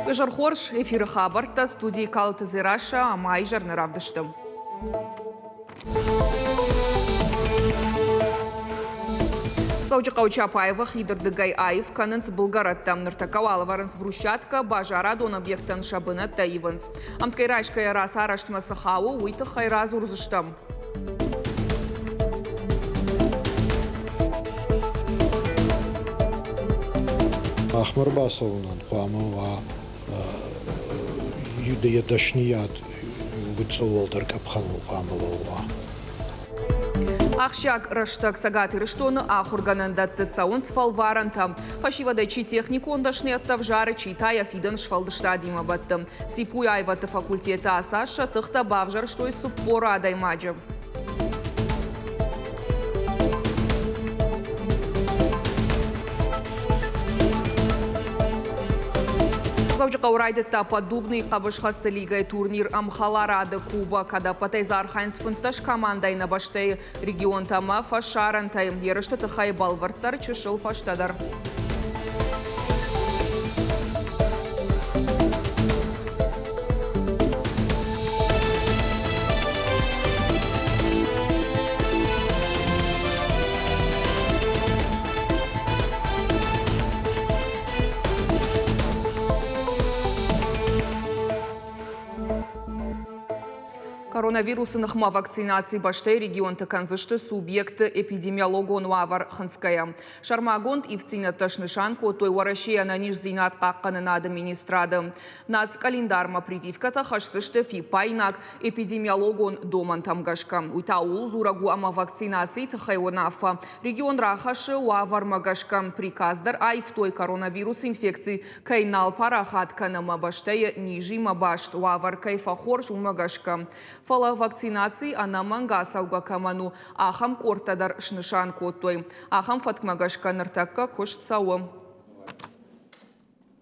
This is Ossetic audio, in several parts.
Изӕр хорз, эфиры хабӕрттӕ студийы Калоты Дзерассӕ ӕмӕ изӕр нӕ равдысты. Дзӕуджыхъӕуы Чапаевы хидырдыгӕй аив кӕнынц былгӕрӕттӕ. Ныртӕккӕ уал ӕвӕрынц брусчаткӕ, базарадон объекттӕн сӕ бынӕттӕ ивынц. Ӕмткӕй райсгӕйӕ рацарӕзтмӕ цы хауы, уый тыххӕй радзурдзыстӕм. Махмӕ рбацӕуынӕн хъуамӕ уа йӕ дӕсныйад гыццыл уӕлдӕр къӕпхӕныл хъуамӕ лӕууа. Ахсджиаг рӕстӕг Цӕгат Ирыстоны ахуыргӕнӕндӕтты цӕуынц фӕлварӕнтӕ. Фӕсивӕдӕй чи техникон дӕсныйӕдтӕ ӕвзары, чи та йӕ фидӕн сфӕлдыстадимӕ бӕтты. ЦИПУ-йы аивӕдты факультеты ацас сӕ тыхтӕ бавзӕрстой 40 адӕймаджы. Дзӕуджыхъӕуы райдыдта Поддубный хъӕбысхӕсты лигӕйы турнир Ӕмхӕларады Кубок. Ӕдӕппӕтӕй дзы архайынц 15 командӕйы нӕ бӕстӕйы регионтӕ ӕмӕ фӕсарӕнтӕй. Ерысты тыххӕй бӕлвырддӕр чысыл фӕстӕдӕр. Коронавирусы ныхмӕ вакцинаци бӕстӕйы регионты кӕндзысты субъектты эпидемиологон уавӕр хынцгӕйӕ. Сӕрмагонд ивддзинӕдтӕ снысан кодтой Уӕрӕсейы ӕнӕниздзинад хъахъхъӕнынады министрады. Нацкъӕлиндармӕ прививкӕтӕ хӕсдзысты фиппаинаг эпидемиологон домӕнтӕм гӕсгӕ. Уый та ууыл дзурӕг у, ӕмӕ вакцинацийы тыххӕй уынаффӕ регион рахӕссы уавӕрмӕ гӕсгӕ. Приказ дӕр аивтой, коронавирусы инфекци кӕй нал парахат кӕны ӕмӕ бӕстӕйы низимӕ баст уавӕр кӕй фӕхорз, уымӕ гӕсгӕ. Фӕлӕ вакцинаци ӕнӕмӕнг ацӕугӕ кӕмӕн у, ахӕм къордтӕ дӕр снысан кодтой. Ахӕм фӕткмӕ гӕсгӕ ныртӕккӕ куыст цӕуы.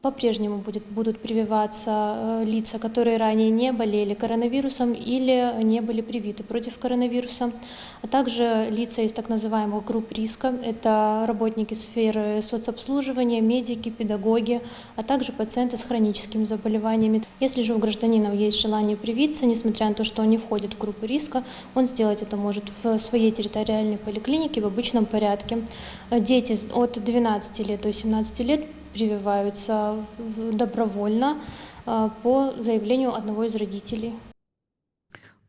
По-прежнему будет, будут прививаться лица, которые ранее не болели коронавирусом или не были привиты против коронавируса, а также лица из так называемых групп риска. Это работники сферы соцобслуживания, медики, педагоги, а также пациенты с хроническими заболеваниями. Если же у гражданина есть желание привиться, несмотря на то, что он не входит в группу риска, он сделать это может в своей территориальной поликлинике в обычном порядке. Дети от 12 лет до 17 лет прививаются добровольно по заявлению одного из родителей.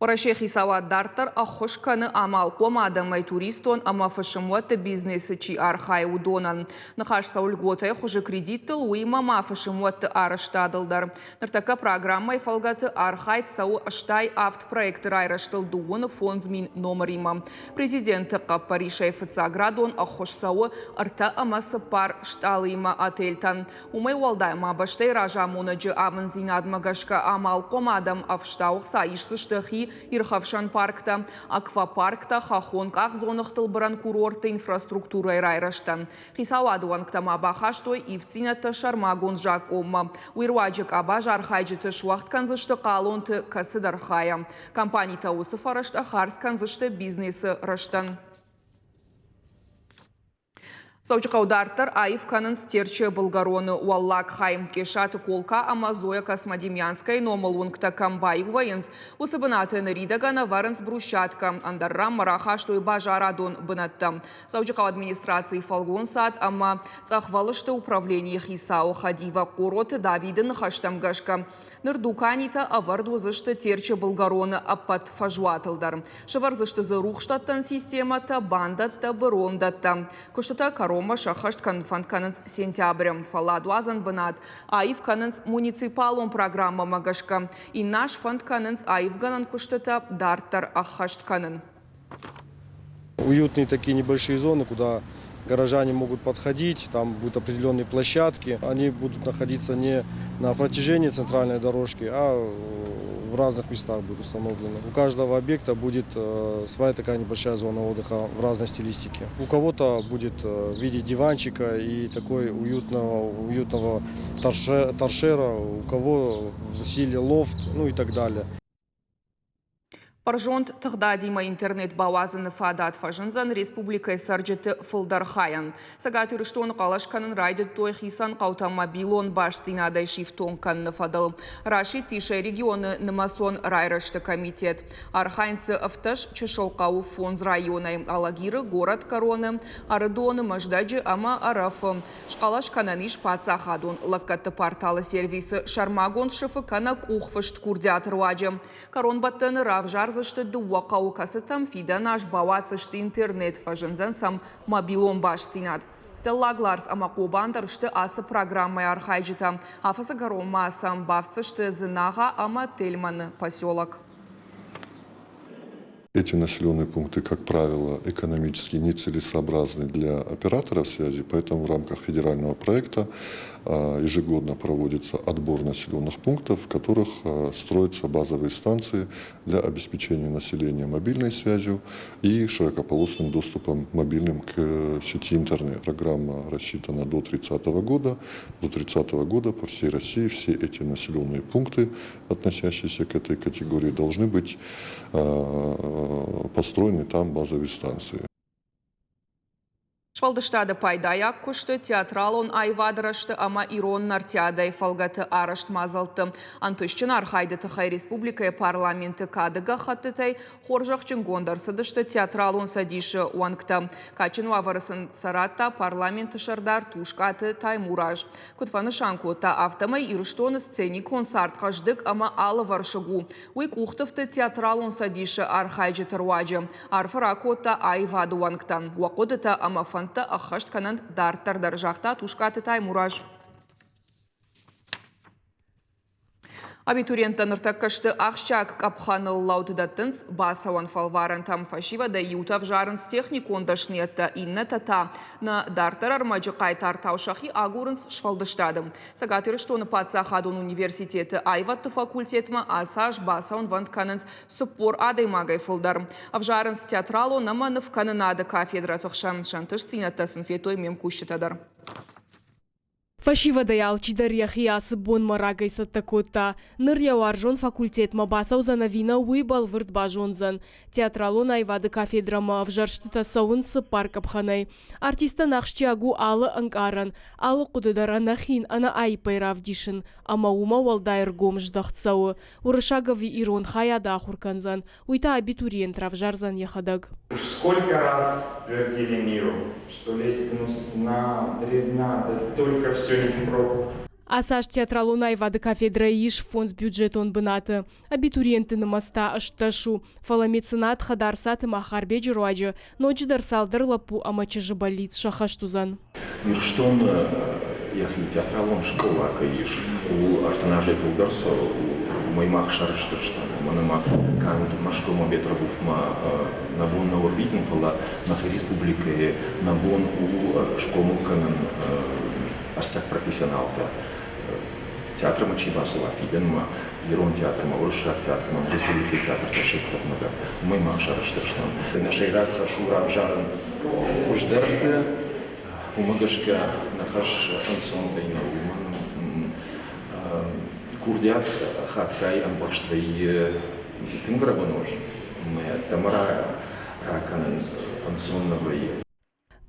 Уӕрӕсейы хицауад дарддӕр ӕххуыс кӕны амалхъом адӕмӕй туристон ӕмӕ фысымуӕтты бизнесы чи архайы, уыдонӕн. Ныхас цӕуы льготӕйы хуызы кредиттыл, уыимӕ ма фысымуӕтты арӕзтадыл дӕр. Ныртӕккӕ программӕйы фӕлгӕты архайд цӕуы 87 проекты райрӕзтыл 55 000 номыримӕ. Президенты хъӕппӕрисӕй фыццаградон ӕххуыс цӕуы ӕртӕ ӕмӕ цыппар стъалыимӕ отельтӕн. Уымӕй уӕлдай ма бӕстӕйы разамонӕджы амынддзинадмӕ гӕсгӕ амалхъом адӕм ӕфстау ӕхца исдзысты хи ирхӕфсӕн парктӕ, аквапарктӕ, хӕххон къахдзоныгътыл бырӕн курортты инфраструктурӕйы райрӕзтӕн. Хицауады уӕнгтӕ ма бахастой ивддзинӕдтӕ сӕрмагонд закъонмӕ. Уый руаджы къабаз архайджыты суӕгъд кӕндзысты хъалонты кӕцыдӕр хайӕ. Компанитӕ уыцы фӕрӕзтӕ хардз кӕндзысты бизнесы рӕзтӕн. Дзӕуджыхъӕу дарддӕр аив кӕнынц Терчы былгӕроны уӕллаг хай. Къесаты Колка ӕмӕ Зоя Космодемьянскайы номыл уынгтӕ кӕм баиу вӕййынц, уыцы бынаты ныридӕгӕн ӕвӕрынц брусчаткӕ, ӕндӕр ранмӕ рахастой базарадон бынӕттӕ. Дзӕуджыхъӕуы администрацийы фӕлгонцад ӕмӕ цъӕхвӕлысты управленийы хицауы хӕдивӕг Хъороты Давиды ныхӕстӕм гӕсгӕ, Ныр дуканитӕ ӕвӕрд уыдзысты Терчы былгӕроны ӕппӕт фӕзуатыл дӕр. Сӕвӕрдзысты дзы рухсдӕттӕн системӕтӕ, бандӕттӕ, бырондӕттӕ. Куыстытӕ кӕронмӕ сӕххӕст фӕнд кӕнынц сентябры. Фӕлладуадзӕн бынат аив кӕнынц муниципалон программӕмӕ гӕсгӕ. Иннӕ аз фӕнд кӕнынц аивгӕнӕн куыстытӕ дарддӕр ӕххӕст кӕнын. Уютные такие небольшие зоны, куда горожане могут подходить, там будут определенные площадки. Они будут находиться не на протяжении центральной дорожки, а в разных местах будут установлены. У каждого объекта будет своя такая небольшая зона отдыха в разной стилистике. У кого-то будет в виде диванчика и такой уютного, уютного торшера, у кого в стиле лофт, ну и так далее. Бӕрзонд тыгъдадимӕ интернет бауадзыны фадат фӕзындзӕн республикӕйы цӕрджыты фылдӕр хайӕн. Цӕгат Ирыстоны хъӕлӕс кӕнын райдыдтой хицӕн хъӕутӕм мобилон бастдзинадӕй сифтонг кӕныны фӕдыл. Расидтис ӕй регионы нымӕцон райрӕзты комитет. Архайынц дзы 17 чысыл хъӕуы фондз районӕй – Алагиры, Горӕтгӕроны, Ӕрыдоны, Мӕздӕджы ӕмӕ Ӕрӕфы. Схъӕлӕс кӕнӕн ис паддзахадон лӕггӕдты порталы сервисы сӕрмагонд сыфы кӕнӕ къухфыст курдиаты руаджы. Кӕронбӕттӕны равзардзысты дыууӕ хъӕуы, кӕцытӕм фидӕн аз бауадздзысты интернет, фӕзындзӕн сӕм мобилон бастдзинад. Дӕллаг Ларс ӕмӕ Хъобан дӕр сты ацы программӕйы архайджытӕ. Афӕдзы кӕронмӕ сӕм бафтдзысты Дзынагъа ӕмӕ Тельманы поселок. Эти населенные пункты, как правило, экономически нецелесообразны для операторов связи, поэтому в рамках федерального проекта ежегодно проводится отбор населенных пунктов, в которых строятся базовые станции для обеспечения населения мобильной связью и широкополосным доступом мобильным к сети интернет. Программа рассчитана до 30 года. До 30 года по всей России все эти населенные пункты, относящиеся к этой категории, должны быть построены там базовые станции. Сфӕлдыстады пайдайаг куысты, театралон аивады рӕзты ӕмӕ ирон нартиадӕйы фӕлгӕты арӕзт мадзӕлтты ӕнтыстджын архайды тыххӕй республикӕйы парламенты кады гӕххӕттытӕй хорзӕхджынгонд ӕрцыдысты театралон цӕдисы уӕнгтӕ. Кадджын уавӕры сын сӕ радта парламенты сӕрдар Тускъаты Таймураз. Куыд фӕнысан кодта, афтӕмӕй Ирыстоны сценикон цард хъӕздыг ӕмӕ алывӕрсыг у. Уый къухты фты театралон цӕдисы архайджыты руаджы. Арфӕ ракодта аивады уӕнгтӕн. Уӕ хъуыдытӕ ӕмӕ фӕндтӕ ӕххӕст кӕнӕнт дарддӕр дӕр, загъта Тускъаты Таймураз. Абитуриенттӕ ныртӕккӕ сты ахсджиаг къӕпхӕныл лӕуд, дӕттынц бацӕуӕн фӕлварӕнтӕм. Фӕсивӕдӕй иутӕ ӕвзарынц техникон дӕсныйӕдтӕ, иннӕтӕ та нӕ дарддӕр ӕрмӕджы хъайтартау сӕхи агурынц сфӕлдыстады. Цӕгат Ирыстоны паддзахадон университеты аивӕдты факультетмӕ ацы аз бацӕуынвӕнд кӕнынц 40 адӕймагӕй фылдӕр. Ӕвзарынц театралон ӕмӕ нывкӕнынады кафедрӕты хсӕн. Сӕ ӕнтыстдзинӕдтӕ сын федтой ме мкусджытӕ дӕр. Фӕсивӕдӕй алчидӕр йӕхи ацы бонмӕ рагӕй цӕттӕ кодта. Ныр йӕ уарзон факультетмӕ бацӕудзӕн ӕви нӕ, уый бӕлвырд базондзӕн. Театралон аивады кафедрӕмӕ ӕвзӕрстытӕ цӕуынц цыппар къӕпхӕнӕй. Артистӕн ахсджиаг у алы ӕнкъарӕн, алы хъуыды дӕр ӕнӕхин, ӕнӕаиппӕй равдисын. Ӕмӕ уымӕ уӕлдай ӕргом здӕхт цӕуы. Уырыссаг ӕви ирон хайады ахуыр кӕндзӕн, уый та абитуриент равзардзӕн йӕхӕдӕг. Уж сколько раз твердили миру, что лесть гнусна, вредна, да только все не впрок. Ацы аз театралон аивады кафедрӕйы ис фондз бюджетон бынаты. Абитуриентты нымӕц та 18 у. Фӕлӕ меценат Хӕдарцаты Махарбеджы руаджы ноджыдӕр цалдӕр лӕппу ӕмӕ чызджы бӕллиц сӕххӕст уыдзӕн. Ирыстоны йӕхи театралон скъола кӕй ис, ууыл 30 азӕй фылдӕр цӕуы, уымӕй мах сӕрыстыр стӕм. Уымӕн ӕмӕ канд Мӕскуымӕ, Петербургмӕ нӕ бон нӕу ӕрвитын, фӕлӕ нӕхи республикӕйы нӕ бон у схъомыл кӕнын ӕцӕг профессионалтӕ. Театрмӕ чи бацӕуа фидӕнмӕ, ирон театрмӕ, уырыссаг театрмӕ, нӕ республикӕйы театртӕ се ппӕтмӕ дӕр, уымӕй мах сӕрыстыр стӕм. Нӕ сӕйраг хӕс у равзарын хуыздӕрты, уымӕ гӕсгӕ нӕ хӕс ӕнцонтӕй нӕу, уымӕн курдиат хатгай ӕмбӕхст вӕййы тынг рӕбӕноз, ӕмӕ ӕддӕмӕ ракӕнын ӕнцон нӕ вӕййы.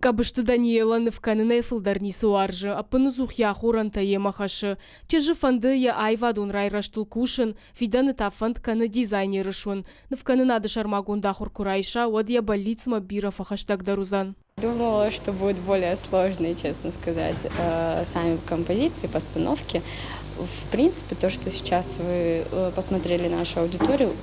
Къӕбысты Даниэла ныв кӕнынӕй фылдӕр ницы уарзы, ӕппынӕдзух йӕ ахорӕнтӕ йемӕ хӕссы. Чызджы фӕнды йӕ аивадон райрӕзтыл кусын, фидӕны та фӕнд кӕны дизайнер суын. Нывкӕнынады сӕрмагонд ахуыр куы райса, уӕд йӕ бӕллицмӕ бирӕ фӕхӕстӕгдӕр уыдзӕн. Думала, что будет более сложно, честно сказать, сами композиции, постановки. В принципе, то, что сейчас вы посмотрели нашу аудиторию,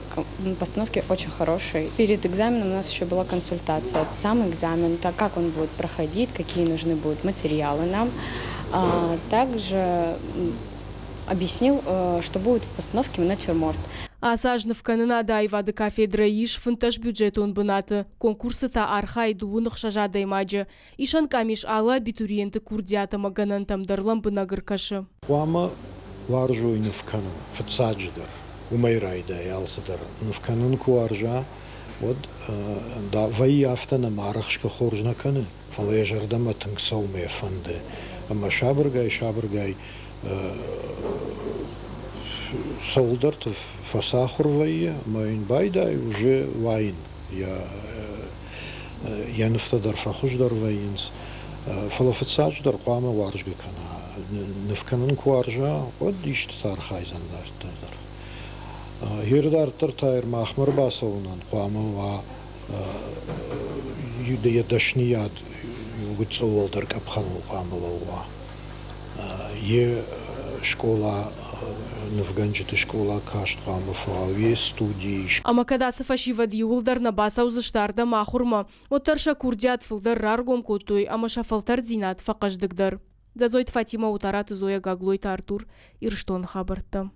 постановки очень хорошие. Перед экзаменом у нас еще была консультация. Сам экзамен, так как он будет проходить, какие нужны будут материалы нам. А также объяснил, что будет в постановке натюрморт. Ацы аз нывкӕнынады аивады кафедрӕйы ис 15 бюджетон бынаты, конкурсы та архайы 26 адӕймаджы. Исӕн къамис алы абитуриенты курдиат ӕмӕ гӕнӕнтӕм дӕр лӕмбынӕг ӕркӕсы. Хъуамӕ уарзой ныв кӕнын, фыццаджыдӕр. Уымӕй райдайы алцыдӕр. Ныв кӕнын куы уарза, уӕд вӕййы афтӕ, нӕма арӕхсгӕ хорз нӕ кӕны, фӕлӕ йӕ зӕрдӕмӕ тынг цӕуы мӕ фӕнды. Ӕмӕ сабыргай-сабыргай Цӕуылдӕрты фӕцахуыр вӕййы ӕмӕ йын байдайы уже уайын. Йӕ, йӕ нывтӕ дӕр фӕхуыздӕр вӕййынц. Фӕлӕ фыццаджыдӕр хъуамӕ уарзгӕ кӕна. Ныв кӕнын куы уарза, уӕд истытӕ архайдзӕн дарддӕр дӕр. Гъер дарддӕр та махмӕ ӕрбацӕуынӕн хъуамӕ уа йӕ дӕсныйад иу гыццыл уӕлдӕр къӕпхӕныл хъуамӕ лӕууа. Йе скъола, нывгӕнджыты скъола каст хъуамӕ фӕуа, йе студи ис. Ӕмӕ кӕд ацы фӕсивӕд иууылдӕр нӕ бацӕудзысты ардӕм ахуырмӕ, уӕддӕр сӕ курдиат фылдӕр раргом кодтой ӕмӕ сӕ фӕлтӕрддзинад фӕхъӕздыгдӕр. Дзӕдзойты Фатимӕ, Утараты Зоя, Гаглойты Артур, Ирыстоны хабӕрттӕ.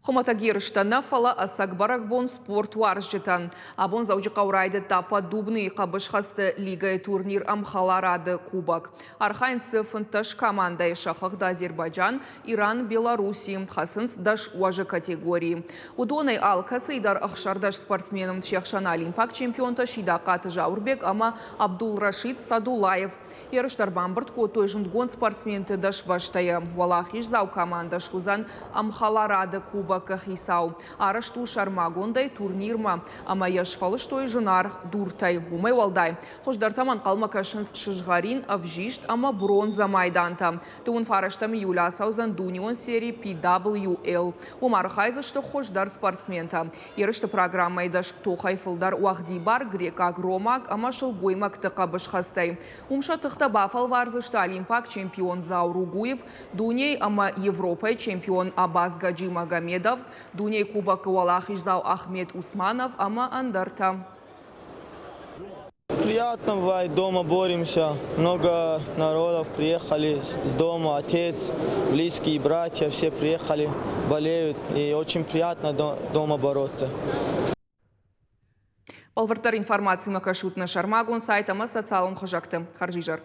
Хуымӕтӕг ерыстӕ нӕ, фӕлӕ ӕцӕг бӕрӕгбон спортуарзджытӕн. Абон Дзӕуджыхъӕуы райдыдта Поддубныйы хъӕбысхӕсты лигӕйы турнир Ӕмхӕларады кубок. Архайынц дзы 15 командӕйы сӕ хыгъд Азербайджан, Иран, Белорусси. Хӕцынц 10 уӕзы категорийы. Уыдонӕй алкӕцыйы дӕр 16 спортсмены, се хсӕн олимпаг чемпионтӕ Сидахъаты Зауырбег ӕмӕ Абдулрашид Садулаев. Ерыстӕ ӕрбамбырд кодтой зындгонд спортсменты 10 бӕстӕйы. Уӕлахиздзау командӕ суыдзӕн ӕмхӕларады кубокы хицау. Арӕзт у сӕрмагондӕй турнирмӕ ӕмӕ йӕ сфӕлыстой зынаргъ дуртӕй. Уымӕй уӕлдай, хуыздӕртӕм ӕнхъӕлмӕ кӕсынц сызгъӕрин, ӕвзист ӕмӕ бронзӕ майдантӕ. Дыууын фарӕстӕм июлы ацӕудзӕн дунеон сери PWL. Уым архайдзысты хуыздӕр спортсментӕ. Ерысты программӕйы 10 тохӕй фылдӕр уӕгъдибар грекъаг-ромаг ӕмӕ сылгоймӕгты хъӕбысхӕстӕй. Уым сӕ тыхтӕ бафӕлвардзысты олимпаг чемпион Заур Угуев, дунейы ӕмӕ Европӕйы чемпион Абаз Гаджимагомедов, дунейы кубокы уӕлахиздзау Ахмед Усманов ӕмӕ ӕндӕртӕ. Приятно бывает, дома боремся. Много народов приехали с дома, отец, близкие, братья, все приехали, болеют. И очень приятно дома бороться. Бӕлвырддӕр информацимӕ кӕсут нӕ сӕрмагонд сайт ӕмӕ социалон хызӕгты. Хӕрзизӕр.